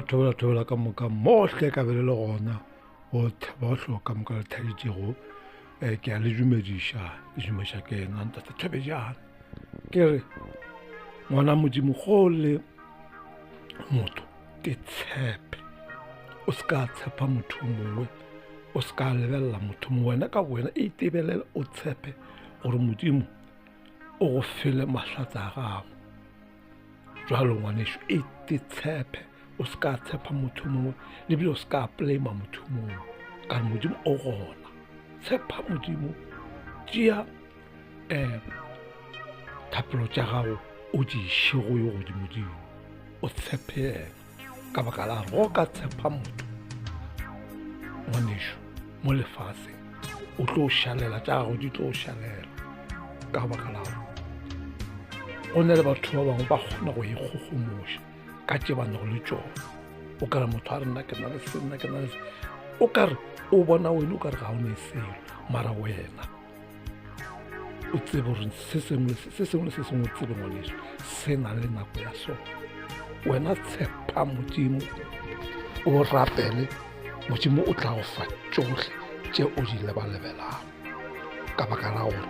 thobela thobela ka moka mohle ka be le le gona botlhe bohle ka moka le thabitšego um eh, ke a le dumediša le dumeša ke ena ntate thobejana ke re ngwana modimo go le motho te tshepe o se ka tshepa motho o mongwe o se ka lebelela motho mongwe wena ka wena e itebelele o tshepe gore modimo o go fele mahlatsa a gago jalo ngwaneso e te tshepe o se ka tshepa motho mongwe le bile o se ka blama motho mongwe ka re modimo o gona tshepa modimo tšea um thapelo tša gago o di iše go yo godimodimo o tshepe yena ka baka la go ka tshepa motho ngwaneso mo lefaseng o tlo šalela tša gago di tlo šalela ka baka la gore go ne le batho ba bangwe ba kgona go ikgogomoša ka tše ba nago le tšona o kare motho a re nna ke na le se nna ke na le se o kare o bona wena o kare ga o ne selo mara wena o tsebe gore se sengwe se sengwe le se sengwe o tsebe ngwaneso se na le nako ya sona wena tshepa modimo o rapele modimo o tla go fa tšohle tše o di lebalebelago ka baka la gore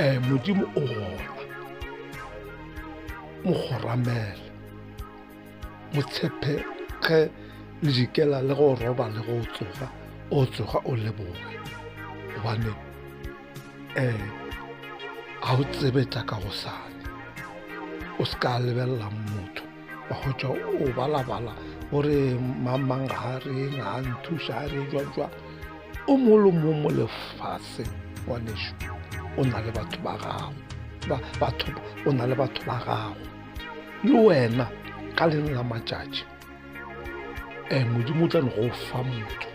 um modimo o gona mo kgoramele mo tshepe ge le dikela le go roba le go tsoga o tsoga o leboge gobane um ga o tsebe tša ka gosane o se ka lebelela motho wa hwetša o balabala gore mang mang ga a reng ga a nthuša a re jwang jwang o mongwe le mongwe mo lefaseng ngwaneso o na le batho ba gago batho o na le batho ba gago le wena ka leng la matšatši um modimo o tla no go fa motho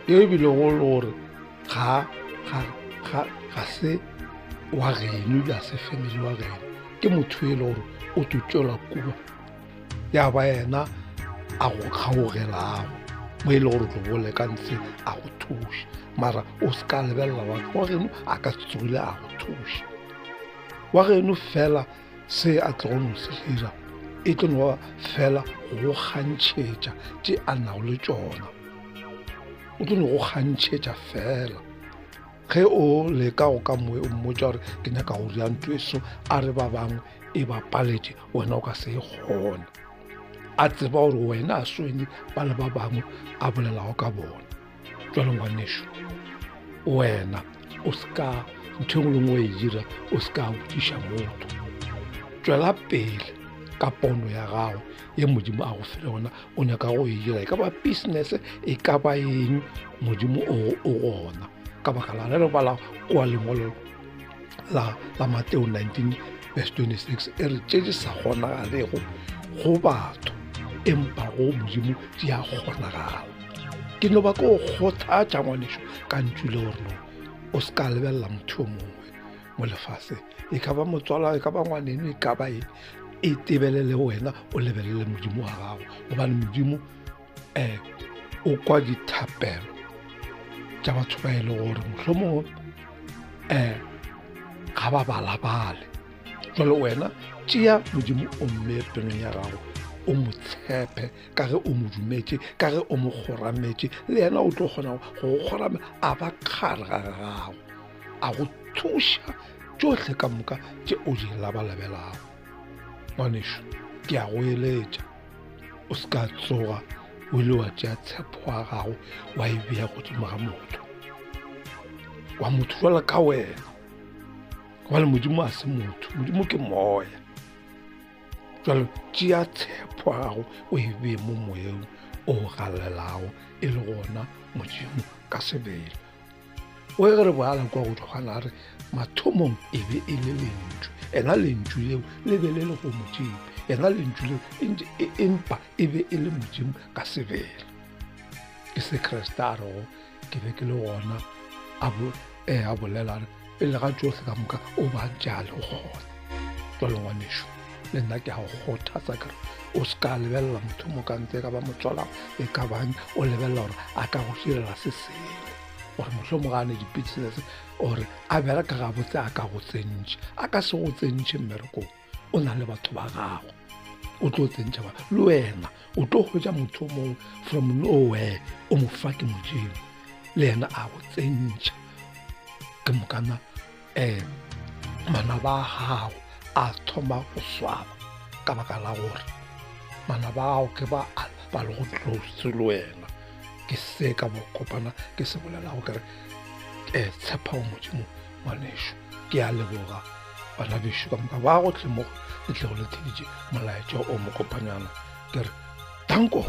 yo ebile go le gore ga ga ga ga se wa geno ebile ga se family wa geno ke motho e le gore o tlo tšwela kua ya ba yena a go kgaogelago mo e le gore o tlo bole ka ntshe a go thuša mara o se ka lebelela wa wa geno a ka se tsogile a go thuša wa geno fela se a tlogo no se dira e tlo no ba fela go kgantšhetša tše a nago le tšona o tlo no go kgantšhetša fela ge o leka go ka moe o mmotša gore ke nyaka go dira ntho e so a re ba bangwe e ba paletše wena o ka se e kgone a tseba gore wena a swene ba le ba bangwe a bolelago ka bona jalo ngwaneso wena o seka ntho engwe le nngwe e dira o seka botšiša motho tswela pele ka pono ya gago ye modimo a go file gona o nyaka go e dira e ka ba business e ka ba eng modimo o gona ka baka la re re bala kwa lengwalo la la Mateo 19 verse 26 e re tše di sa kgonagalego go batho empa go modimo di a kgonagala ke no ba ke o kgothatša ngwaneso ka ntšu le gore no o se ka lebelela motho yo mongwe mo lefaseng e ka ba motswala e ka ba ngwaneno e ka ba eng e tebelele wena o lebelele modimo wa gago gobane modimo um o kwa dithapelo tša batho ba e le gore mohlomongwe um ga ba balabale jalo wena tšea modimo o mme pelong ya gago o mo tshepe ka ge o mo dumetše ka ge o mo kgorametše le yena o tlo kgona go go kgoramela a ba kgare ga gago a go thuša tšohle ka moka tše o di labalabelago ngwanešu ke a go eletša o se ka tsoga o ile wa tšea tshepo wa gago wa e bea godimo ga motho wa motho jwala ka wena gobane modimo a se motho modimo ke moya jalo tšea tshepo ya gago o e bee mo moyeng o galelago e le gona modimo ka sebele O ge re bala kwa go Johane a re mathomong e be e le lentšu ena lentšu leo le be le le go modimo ena lentšu leo e, empa e be e le modimo ka sebele ke se kreste a rego ke be ke le gona a e, a bolela re pele ga tsohle ka moka o ba ntše a le gona jalo ngwaneso le nna ke a go kgothatsa kere o se ka lebelela motho mo ka ntse e ka ba motswala e ka bang o lebelela gore a ka go direla se sengwe gore mohlho mo gane di-business ore a bereka gabotse a ka go tsentšhe a ka se go tsentšhe mmerekong o na le batho ba gago O tlo tsentšha ba le wena, o tlo hwetša motho o mongwe from nowhere, o mo fa ke Modimo, le yena a go tsentšha. Ke mokana um manaba a gago a thoma go swaba ka baka la gore manaba ao ke ba ba le go close le wena. Ke se ka bokopana ke se bolelago ke re um tshepa go Modimo ngwanešu. Ke a leboga bana bešo ka moka ba gohle mo le tlego le theditše molaetša o mokopanyana. Ke re danko.